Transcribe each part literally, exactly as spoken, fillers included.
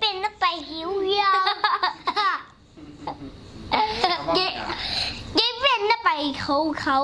เป็นนักไปหิวยาว เจ๊ เจ๊เป็นนักไปเขาเขา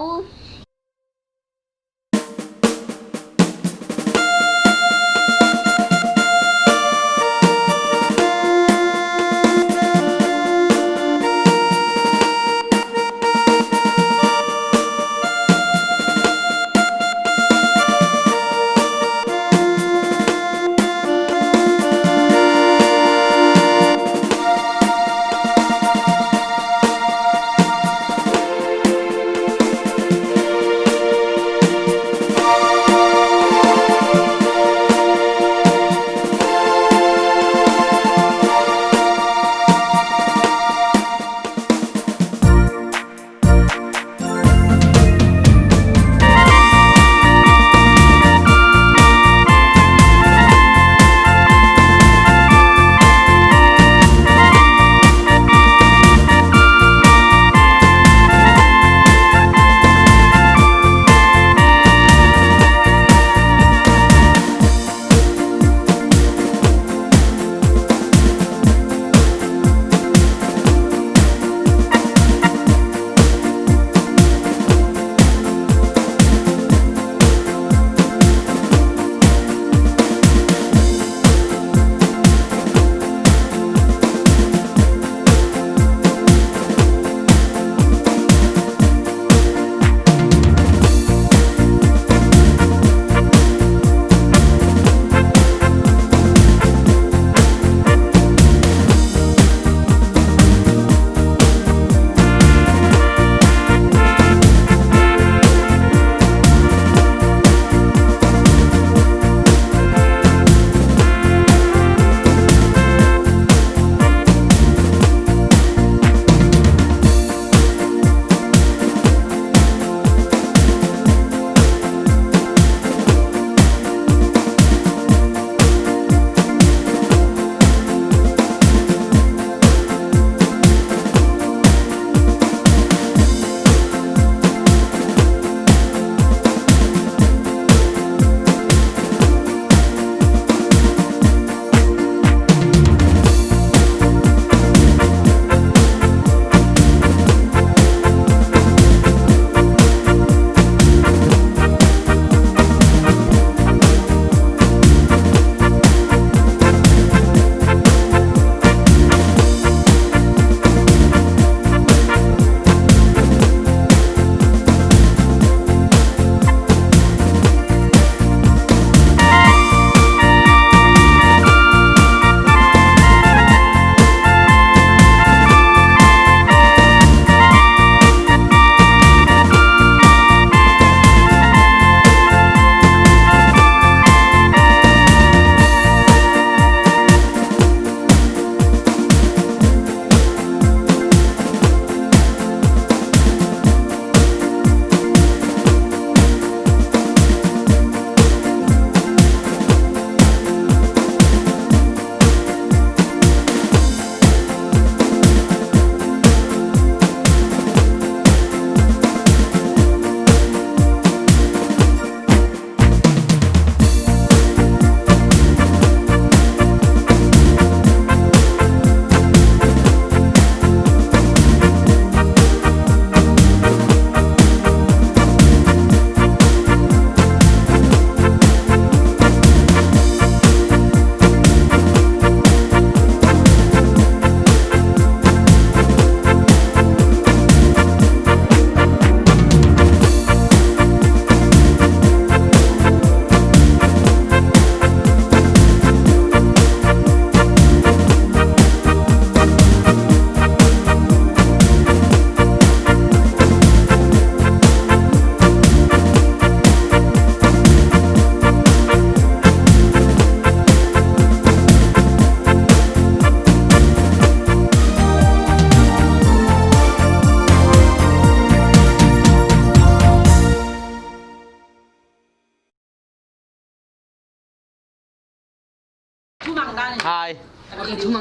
Hi.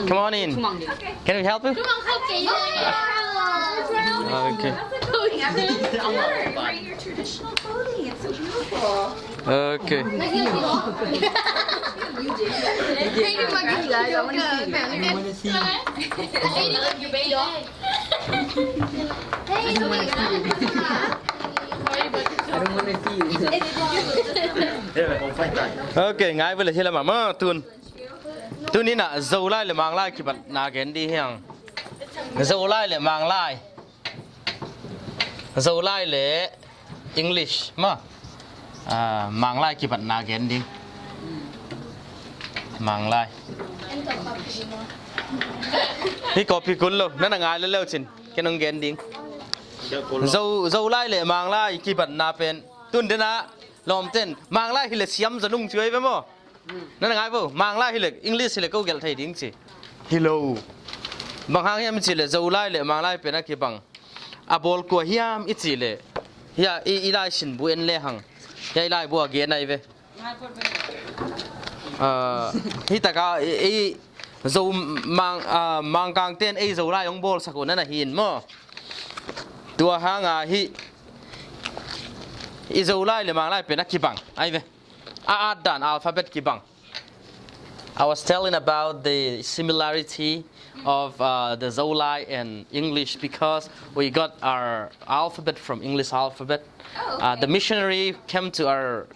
Come on in. Can we help you? Okay. Wearing your traditional clothing. It's so beautiful. Okay. Okay, ngai vele hi lama ma tun. Tuni na Zolai le Manglai kibatna gen di hiang. Zolai le Manglai. Zolai le English ma. Ah, Manglai kibatna gen ding. Manglai. Hi copy kul lo, na na ngai le lo cin. Ken ong gen ding. Zo, Zolai le Manglai kibatna pen. Tun dena lawmten Manglai hi le siam zo nung cioi ve maw. Na na ngai vo, Manglai hi le English hi le ko gelh thei ding ci. Hi lo. Bang hang hiam ci le Zolai le Manglai pen a kibang. A bawl kua hiam i ci le. Hia i, i lai sin bu en le hang. Hia i lai bu a gen ai ve. Ah, hi taka i, i Zo Mang, ah, Mangkang ten ei Zolai ong bawlsak uh na na hin maw. Tua hanga hi i Zolai le Manglai pen a kibang ai ve. A at dan alphabet kibang. I was telling about the similarity of uh, the Zolai and English because we got our alphabet from English alphabet. Oh, uh, okay. The missionary came to our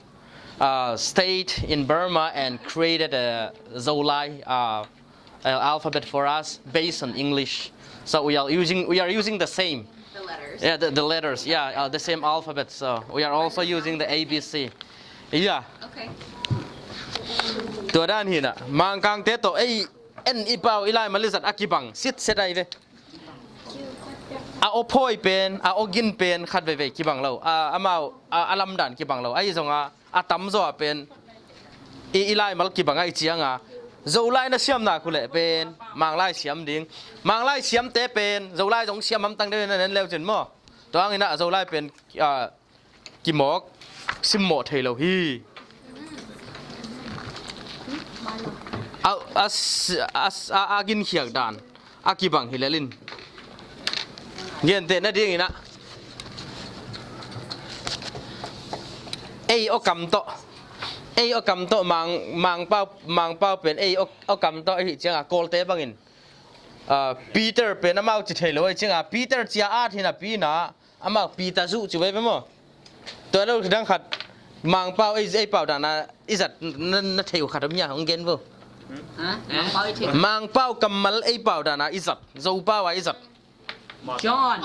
uh, state in Burma and created a Zolai uh, uh, alphabet for us based on English. So we are using we are using the same. The letters. Yeah, the, the letters. Yeah, uh, the same alphabet. So we are also using the A B C. Yeah. Okay. Tua dan hi na Mangkang te to ei en i pau i lai malizat a kibang sit set ai ve. A aw phawi pen, a aw gin pen khat veivei kibang lo. A, amau a, a lamdan kibang lo. Ahi zonga a tamzaw ah pen i, i laimal kibang ahi cianga Zolai na siamna khuleh pen Manglai siam ding. Manglai siamte pen Zolai zong siam hamtang deuh na nen leucin maw. Tua hangina Zolai pen a, kimawk simmawh thei lo hi. A, a, a, a, a ginkhiak dan a kibang hi lelin. Gentehna dinginah ei aw kam tawh, ei aw kam tawh mang, mangpau, mangpau pen ei aw, aw kam tawh ahi cianga Kawlte bangin, ah, Peter pen amau ci thei lo ahi cianga Peter cia at hina pina amau Peter zuh ci veve maw. Tua lo dang khat mangpau ei, ei pau dana i zat na, na thei uh khat om nia hong gen vo. Mangpau kammal ei pau dana i zat, Zopau a i zat. John.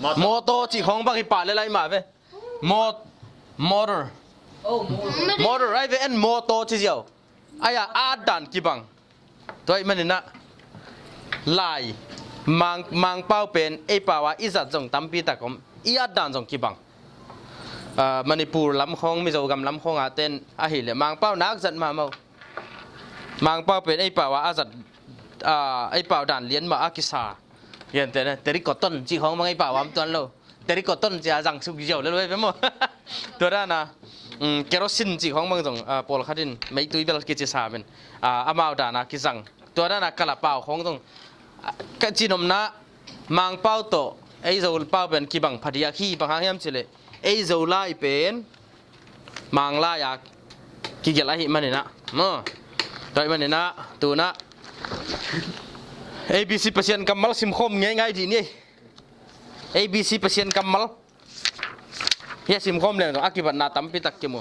Mawtaw cih khawng bang hi pah le lai mah ve. Mawt, motor. Motor ai ve en mawtaw ci ziau. Aia at dan kibang. Tua ih maninah lai mang, mangpau pen ei pau a i zat zong tampi tak om. I at dan zong kibang. Ah, Manipur lam khawng, Mizogam lam khawng ah ten ahileh mangpau nak zat mahmah uh. Mangpau pen ei pau a a zat, ah, ei pau dan lian mah a kisa. Gentehna terikoton cih khawng bang ei pau a om tuan lo. Terikoton cia zang suk ziau le luai ve maw. Tua dana, mm, kerosin cih khawng bang zong, ah, pawlkhat in meitui bel kici sa men, ah, amau dana kizang. Tua dana kalapau khawng zong, ah, ka cinomna mangpau tawh ei Zopau pen kibang phadiak hi bang hang hiam cileh ei Zolai pen Manglai a kigelh ahi maninah maw. Tua ahi maninah tunah A B C Pasian kammal simkhawm ngeingai dih ni. A B C Pasian kammal. Hia simkhawm leng a kibatna tampi tak kimu.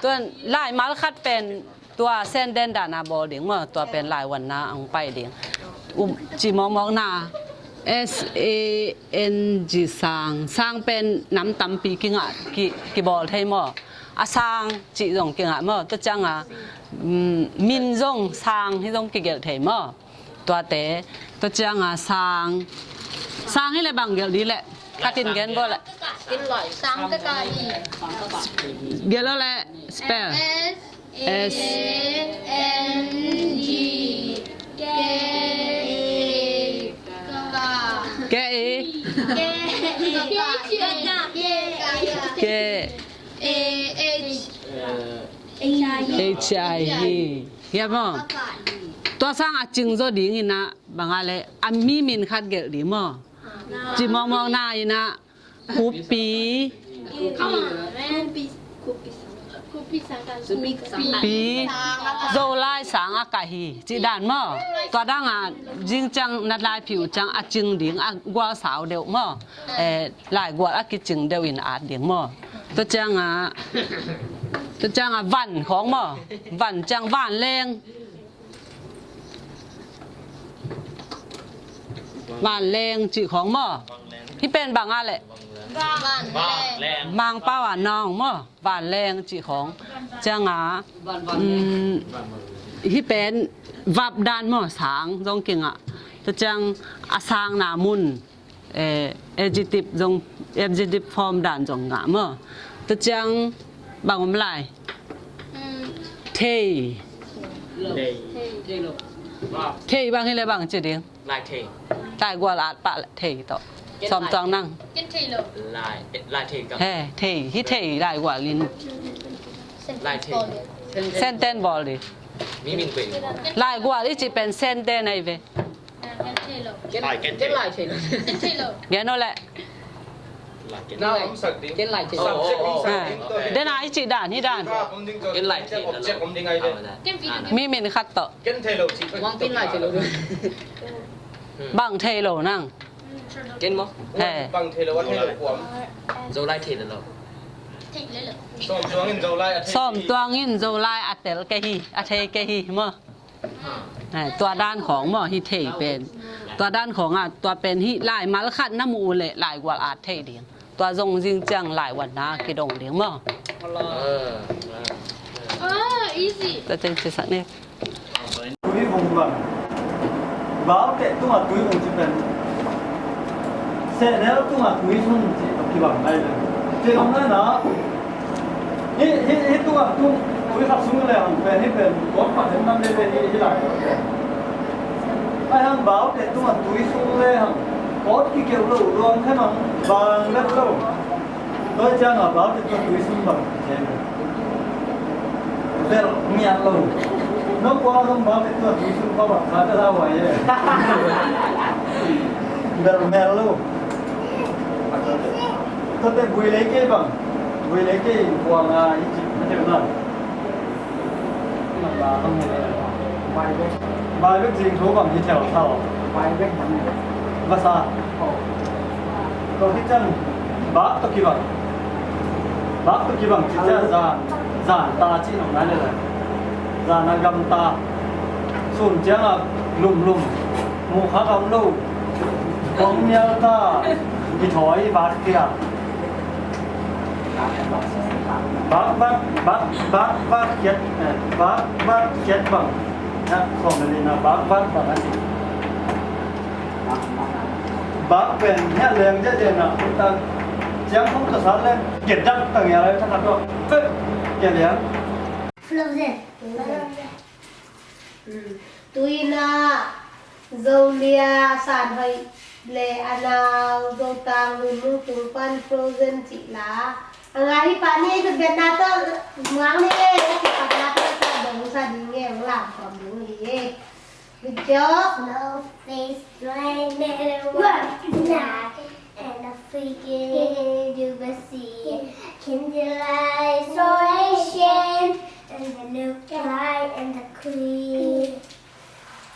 Tuan laimal khat pen tua senden dana bawl ding maw, tua pen laiwanna ang pai ding. Um, ci mawkmawkna S A N G sang, sang pen nam tampi kingah ki, kibawl thei maw. A sang cih zong kingah maw, tua cianga, mm, min zong sang hi zong kigelh thei maw. Tuate, tua cianga sang. Sang hi le bang gelh di le. Katin gen bo le. Sang taka hi. Gelh lo le spell. S A N G K A. K A. K A. H I V. Hia maw. Tua sang a cing zaw ding inah Bang a le, a mi min khat gelh ding maw. Ci mawngmawng na in a, Khupi. Pi. Zolai sang a kah hi. Cih dan maw. Tua dang a, zing ciang na laiphi uh ciang a cing ding, a gual sau deuh maw. Eh, laigual a kicing deuh in at ding maw. Tua ciang a, tua ciang a van khawng maw. Van ciang vanleng. Vanleng cih khawng maw. Hih pen bang a leh. Vanleng. Mangpau a nawng maw. Vanleng cih khawng. Ciang a, um, hih pen verb dan maw, sang zong kingah. Tua ciang a sangna mun. Eh, adjective zong, adjective form dan zong ngah maw. Tua ciang bang om lai. Thei. Thei bang hi leh bang ci ding. Laigual at pah thei tawh. Sawm tuang nang. He, thei, hih thei laigual in. Sentence bawl ding. Laigual i cih pen sentence ahi ve. Gen aw leh. Ken lai thei lo. Den a i cih dan, hih dan. Mi min khat tawh. Bang thei lo nang. Ken maw. He. Zolai thei lo. Sawm tuang in Zolai a tel kei hi, a thei kei hi maw. Eh, tua dan khawng maw, hih thei pen. Tua dan khawng a, tua pen hih laimal khat na muh uh leh laigual at thei ding. Tua zong zing ciang laivuanna kidong ding maw. Tua teng cisak ni. Tui hong bang. Baute tungah tui hong ci pen. Sehnel tungah tui sung ci a kibang lai le. Ci hong na na. Hih, hih, hih tungah tung, tui khat sung le hang pen, hih pen, kawt khat hen nam le le, hih, hih lai. Ai hang baute tungah tui sung le hang, kawt kikeu lo, luang khen hang, bang vet lo. Tua ciang a baute tungah tui sung bang, kikeu lo. Vel ngiat lo. Nong kua zong baute tungah tui sung kua bang, khat a la huai e. Vel mel lo. Tua te vui lei kei bang. Vui lei kei in kuang a i cih na teu na. Bai bek zing thu bang hi theu thau. Bai bek bang. Vasa. Tua hi ciang bak tawh kibang. Bak tawh kibang ci ciang zan, zan ta cih nong nai le lai. Zan a gam ta. Sun ciang a lum lum. Mu kha gam lo. Kong mial ta. Kithawi bak tia. Bak, bak, bak, bak, bak, kiat, eh, bak, bak, kiat bang. Ya, kong le na bak, bak, bang, asi. Bak pen, ya, leng, ya, ya, na, ta, ciang kong ta sa le, kiat dak, tang ya, le, ta, ta, to, pe, kiat ya. Frozen. Tuina Zolia Sanhoih le a nau Zotang Lunung tung pan Frozen cih la a ngai hi pah ni. Ei zut betna tawh muang ni ei, a kipatna tawh sa dong sa ding ei, hong lam kawm ding hi ei. Good job. Snowflakes, rain, and a freaking you will see. Candlelight, so ancient, and the look light and the queen.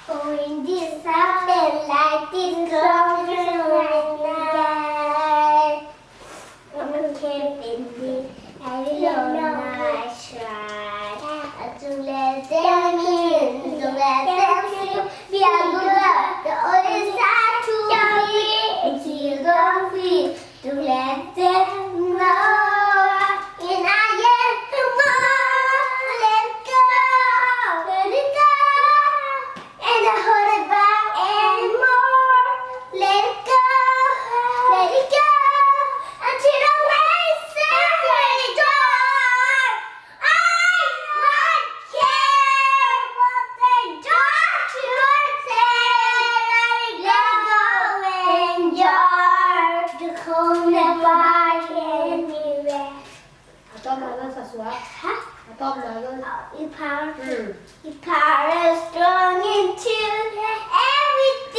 When this happened like this long night. One can believe I will not try. Don't let them in, don't let them see. We are good, the only side to be. And see you don't feel. Don't let them know. And I am the one. Let go, let it go. And I hold it back anymore. Let it go, let it go. Until the way says let it go. I won't care what the doctor says. Let it go and you're the cold anywhere. A tawpna zong sa suak. Ha? A tawpna zong. If I, if I was strong into everything.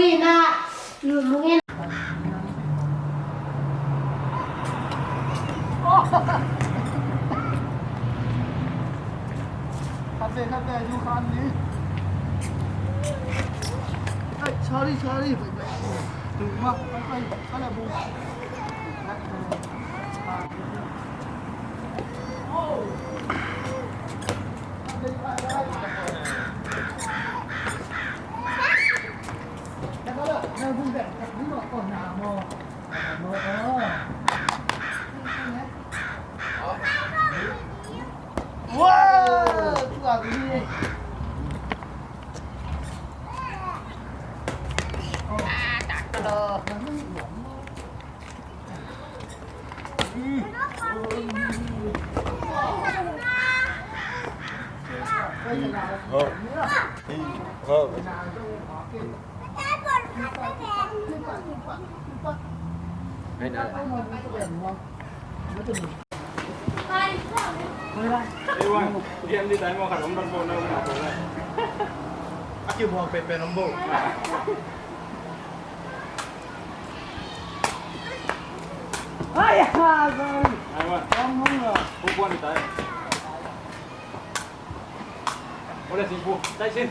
Ina, lu mungin. Khate, khate, yu khan ni. Ai, sorry, sorry. Tuma, ai, ai, ai, bu. Ai, ha, sorry. Ai, wan. Om hong lo. Hu kuan tai. Ole sing pu. Tai sin.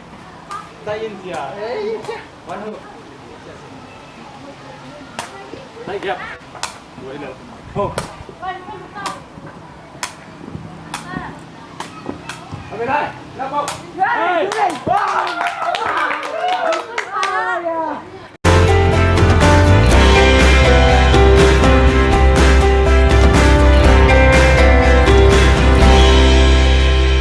Tai in sia. Ei. Wan hu. Tai giap. Duai lo. Ho. Abe dai. Lapau. Hey. Wow.